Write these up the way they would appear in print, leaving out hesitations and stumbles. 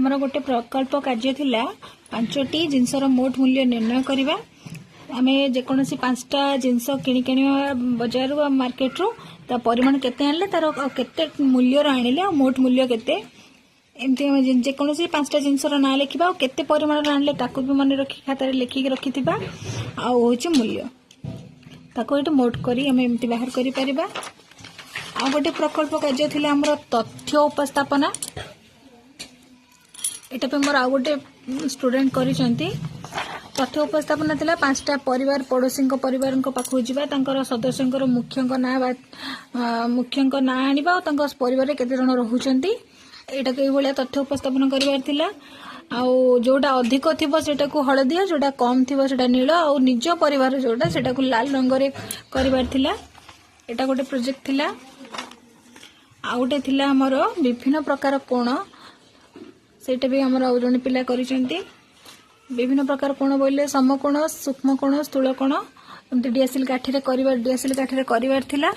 ଆମର ଗୋଟେ ପ୍ରକଳ୍ପ କାର୍ଯ୍ୟ ଥିଲା, ପାଞ୍ଚଟି ଜିନିଷର ମୋଟ ମୂଲ୍ୟ ନିର୍ଣ୍ଣୟ କରିବା। ଆମେ ଯେକୌଣସି ପାଞ୍ଚଟା ଜିନିଷ କିଣିକି ଆଣିବା ବଜାରରୁ ବା ମାର୍କେଟରୁ, ତା ପରିମାଣ କେତେ ଆଣିଲେ, ତାର ଆଉ କେତେ ମୂଲ୍ୟର ଆଣିଲେ, ଆଉ ମୋଟ ମୂଲ୍ୟ କେତେ। ଏମିତି ଆମେ ଯେକୌଣସି ପାଞ୍ଚଟା ଜିନିଷର ନାଁ ଲେଖିବା ଆଉ କେତେ ପରିମାଣର ଆଣିଲେ ତାକୁ ବି ମନେ ରଖି ଖାତାରେ ଲେଖିକି ରଖିଥିବା। ଆଉ ହେଉଛି ମୂଲ୍ୟ, ତାକୁ ଏଇଠି ମୋଟ କରି ଆମେ ଏମିତି ବାହାର କରିପାରିବା। ଆଉ ଗୋଟେ ପ୍ରକଳ୍ପ କାର୍ଯ୍ୟ ଥିଲା ଆମର ତଥ୍ୟ ଉପସ୍ଥାପନା। ଏଇଟା ବି ମୋର ଆଉ ଗୋଟେ ଷ୍ଟୁଡେଣ୍ଟ କରିଛନ୍ତି। ତଥ୍ୟ ଉପସ୍ଥାପନା ଥିଲା ପାଞ୍ଚଟା ପରିବାର, ପଡ଼ୋଶୀଙ୍କ ପରିବାରଙ୍କ ପାଖକୁ ଯିବା, ତାଙ୍କର ସଦସ୍ୟଙ୍କର ମୁଖ୍ୟଙ୍କ ନାଁ ବା ମୁଖ୍ୟଙ୍କ ନାଁ ଆଣିବା ଆଉ ତାଙ୍କ ପରିବାରରେ କେତେ ଜଣ ରହୁଛନ୍ତି। ଏଇଟାକୁ ଏଇଭଳିଆ ତଥ୍ୟ ଉପସ୍ଥାପନ କରିବାର ଥିଲା। ଆଉ ଯୋଉଟା ଅଧିକ ଥିବ ସେଇଟାକୁ ହଳଦିଆ, ଯୋଉଟା କମ୍ ଥିବ ସେଇଟା ନୀଳ, ଆଉ ନିଜ ପରିବାର ଯୋଉଟା ସେଇଟାକୁ ଲାଲ ରଙ୍ଗରେ କରିବାର ଥିଲା। ଏଇଟା ଗୋଟେ ପ୍ରୋଜେକ୍ଟ ଥିଲା। ଆଉ ଗୋଟେ ଥିଲା ଆମର ବିଭିନ୍ନ ପ୍ରକାର କୋଣ। ସେଇଟା ବି ଆମର ଆଉ ଜଣେ ପିଲା କରିଛନ୍ତି। ବିଭିନ୍ନ ପ୍ରକାର କୋଣ ବୋଇଲେ ସମକୋଣ, ସୂକ୍ଷ୍ମ କୋଣ, ସ୍ଥୂଳ କୋଣ, ଏମିତି ଡିଆସିଲ କାଠିରେ କରିବାର, ଡିଆସିଲ କାଠିରେ କରିବାର ଥିଲା।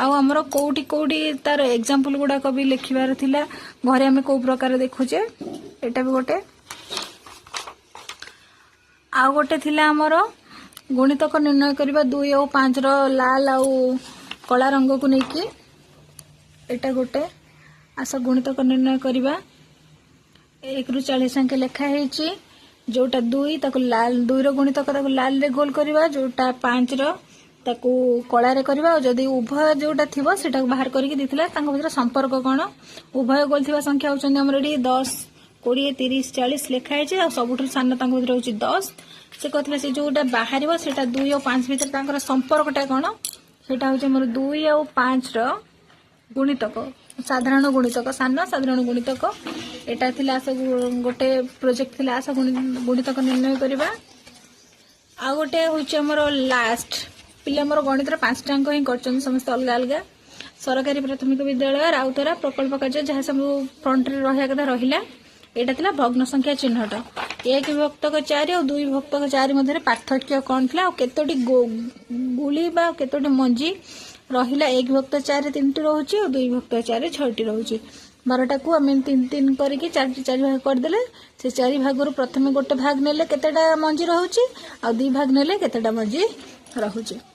ଆଉ ଆମର କୋଉଠି କୋଉଠି ତାର ଏକ୍ଜାମ୍ପଲ ଗୁଡାକ ବି ଲେଖିବାର ଥିଲା, ଘରେ ଆମେ କୋଉ ପ୍ରକାର ଦେଖୁଛେ। ଏଇଟା ବି ଗୋଟେ। ଆଉ ଗୋଟେ ଥିଲା ଆମର ଗୁଣିତକ ନିର୍ଣ୍ଣୟ କରିବା, 2 ଆଉ 5ର ଲାଲ ଆଉ କଳା ରଙ୍ଗକୁ ନେଇକି। ଏଇଟା ଗୋଟେ। ଆସ ଗୁଣିତକ ନିର୍ଣ୍ଣୟ କରିବା। 1ରୁ 40 ଯାକେ ଲେଖା ହେଇଛି। ଯୋଉଟା 2 ତାକୁ ଲାଲ, 2ର ଗୁଣିତକ ତାକୁ ଲାଲରେ ଗୋଲ କରିବା, ଯୋଉଟା 5ର ତାକୁ କଳାରେ କରିବା। ଆଉ ଯଦି ଉଭୟ ଯୋଉଟା ଥିବ ସେଟାକୁ ବାହାର କରିକି ଦେଇଥିଲା, ତାଙ୍କ ଭିତରେ ସମ୍ପର୍କ କଣ। ଉଭୟ ଗୋଲ ଥିବା ସଂଖ୍ୟା ହଉଛନ୍ତି ଆମର ଏଠି 10, 20, 30, 40 ଲେଖା ହେଇଛି। ଆଉ ସବୁଠୁ ସାନ ତାଙ୍କ ଭିତରେ ହଉଛି 10। ସେ କହିଥିଲା ସେ ଯୋଉଟା ବାହାରିବ ସେଇଟା 2 ଆଉ 5 ଭିତରେ ତାଙ୍କର ସମ୍ପର୍କଟା କଣ। ସେଇଟା ହଉଛି ଆମର 2 ଆଉ 5ର ଗୁଣିତକ, ସାଧାରଣ ଗୁଣିତକ, ସାନ ସାଧାରଣ ଗୁଣିତକ। ଏଇଟା ଥିଲା ସବୁ ଗୋଟେ ପ୍ରୋଜେକ୍ଟ ଥିଲା, ଆସ ଗୁଣିତକ ନିର୍ଣ୍ଣୟ କରିବା। ଆଉ ଗୋଟେ ହଉଛି ଆମର ଲାଷ୍ଟ ପିଲା, ଆମର ଗଣିତର ପାଞ୍ଚଟା ଅଙ୍କ ହିଁ କରିଛନ୍ତି ସମସ୍ତେ ଅଲଗା ଅଲଗା। ସରକାରୀ ପ୍ରାଥମିକ ବିଦ୍ୟାଳୟ ରାଉତରା, ପ୍ରକଳ୍ପ କାର୍ଯ୍ୟ ଯାହା ସବୁ ଫ୍ରଣ୍ଟରେ ରହିବା କଥା ରହିଲା। ଏଇଟା ଥିଲା ଭଗ୍ନ ସଂଖ୍ୟା ଚିହ୍ନଟ। 1 ବିଭକ୍ତକ 4 ଆଉ 2 ବିଭକ୍ତକ 4 ମଧ୍ୟରେ ପାର୍ଥକ୍ୟ କଣ ଥିଲା, ଆଉ କେତୋଟି ଗୁଳି ବା କେତୋଟି ମଞ୍ଜି ରହିଲା। 1 ବିଭକ୍ତ 4 ତିନିଟି ରହୁଛି ଆଉ 2 ବିଭକ୍ତ 4 ଛଅଟି ରହୁଛି। 12ଟାକୁ ଆମେ ତିନି ତିନି କରିକି ଚାରି ଚାରି ଭାଗ କରିଦେଲେ, ସେ ଚାରି ଭାଗରୁ ପ୍ରଥମେ ଗୋଟେ ଭାଗ ନେଲେ କେତେଟା ମଞ୍ଜି ରହୁଛି ଆଉ ଦି ଭାଗ ନେଲେ କେତେଟା ମଞ୍ଜି ରହୁଛି।